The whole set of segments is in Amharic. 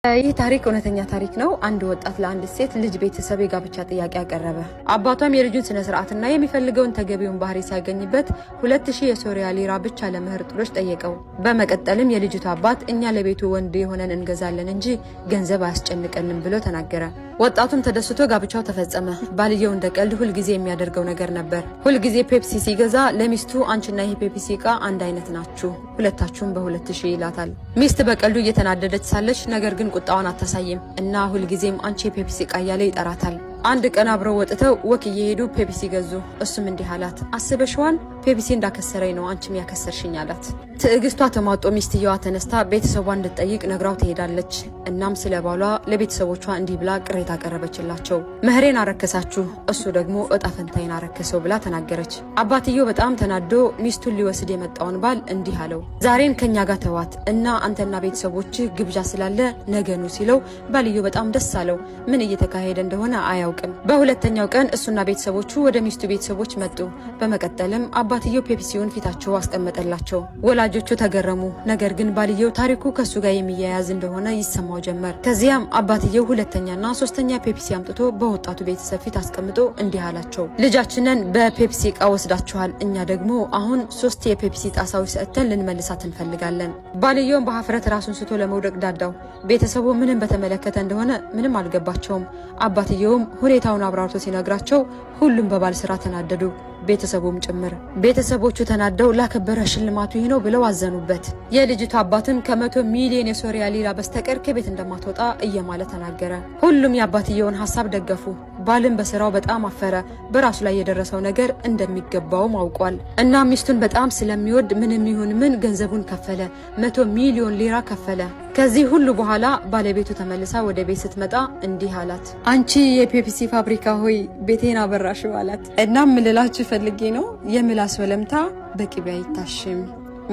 ይህ ታሪክ እውነተኛ ታሪክ ነው። አንድ ወጣት ለአንድ ሴት ልጅ ቤተሰብ የጋብቻ ጥያቄ አቀረበ። አባቷም የልጁን ስነ ስርዓትና የሚፈልገውን ተገቢውን ባህሪ ሲያገኝበት 2000 የሶሪያ ሊራ ብቻ ለመህር ጥሎሽ ጠየቀው። በመቀጠልም የልጅቱ አባት እኛ ለቤቱ ወንድ የሆነን እንገዛለን እንጂ ገንዘብ አያስጨንቀንም ብሎ ተናገረ። ወጣቱም ተደስቶ ጋብቻው ተፈጸመ። ባልየው እንደ ቀልድ ሁልጊዜ የሚያደርገው ነገር ነበር። ሁልጊዜ ፔፕሲ ሲገዛ ለሚስቱ አንቺና ይሄ ፔፕሲ እቃ አንድ አይነት ናችሁ፣ ሁለታችሁም በ2000 ይላታል። ሚስት በቀልዱ እየተናደደች ሳለች ነገር ግን ቁጣዋን አታሳይም እና ሁልጊዜም አንቺ የፔፕሲ እቃ እያለ ይጠራታል። አንድ ቀን አብረው ወጥተው walk እየሄዱ ፔፕሲ ገዙ። እሱም እንዲህ አላት፣ አስበሽዋን ፔፕሲ እንዳከሰረኝ ነው አንቺም ያከሰርሽኝ አላት። ትዕግስቷ ተሟጦ ሚስትየዋ ተነስታ ቤተሰቧን እንድትጠይቅ ነግራው ትሄዳለች። እናም ስለ ባሏ ለቤተሰቦቿ እንዲህ ብላ ቅሬታ ቀረበችላቸው። መህሬን አረከሳችሁ፣ እሱ ደግሞ እጣ ፈንታዬን አረከሰው ብላ ተናገረች። አባትየው በጣም ተናዶ ሚስቱን ሊወስድ የመጣውን ባል እንዲህ አለው፣ ዛሬን ከኛ ጋር ተዋት እና አንተና ቤተሰቦችህ ግብዣ ስላለ ነገ ኑ ሲለው ባልየው በጣም ደስ አለው። ምን እየተካሄደ እንደሆነ አያውቅም። በሁለተኛው ቀን እሱና ቤተሰቦቹ ወደ ሚስቱ ቤተሰቦች መጡ። በመቀጠልም አባትየው ፔፕሲውን ፊታቸው አስቀመጠላቸው። ወላጆቹ ተገረሙ። ነገር ግን ባልየው ታሪኩ ከሱ ጋር የሚያያዝ እንደሆነ ይሰማው ጀመር። ከዚያም አባትየው ሁለተኛና ሶስተኛ ፔፕሲ አምጥቶ በወጣቱ ቤተሰብ ፊት አስቀምጦ እንዲህ አላቸው፣ ልጃችንን በፔፕሲ እቃ ወስዳችኋል። እኛ ደግሞ አሁን ሶስት የፔፕሲ ጣሳዎች ሰጥተን ልንመልሳት እንፈልጋለን። ባልየውም በሀፍረት ራሱን ስቶ ለመውደቅ ዳዳው። ቤተሰቡ ምንም በተመለከተ እንደሆነ ምንም አልገባቸውም። አባትየውም ሁኔታውን አብራርቶ ሲነግራቸው ሁሉም በባል ስራ ተናደዱ፣ ቤተሰቡም ጭምር። ቤተሰቦቹ ተናደው ላከበረ ሽልማቱ ይህ ነው ብለው አዘኑበት። የልጅቱ አባትም ከ100 ሚሊዮን የሶሪያ ሊራ በስተቀር ከቤት እንደማትወጣ እየማለ ተናገረ። ሁሉም የአባትየውን ሀሳብ ደገፉ። ባልም በስራው በጣም አፈረ። በራሱ ላይ የደረሰው ነገር እንደሚገባውም አውቋል። እና ሚስቱን በጣም ስለሚወድ ምንም ይሁን ምን ገንዘቡን ከፈለ። 100 ሚሊዮን ሊራ ከፈለ። ከዚህ ሁሉ በኋላ ባለቤቱ ተመልሳ ወደ ቤት ስትመጣ እንዲህ አላት፣ አንቺ የፔፕሲ ፋብሪካ ሆይ ቤቴን አበራሽው አላት። እናም ልላችሁ ፈልጌ ነው የምላስ ወለምታ በቅቤ አይታሽም፣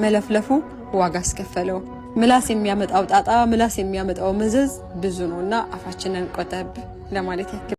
መለፍለፉ ዋጋ አስከፈለው። ምላስ የሚያመጣው ጣጣ፣ ምላስ የሚያመጣው መዘዝ ብዙ ነው እና አፋችንን ቆጠብ ለማለት ያክል።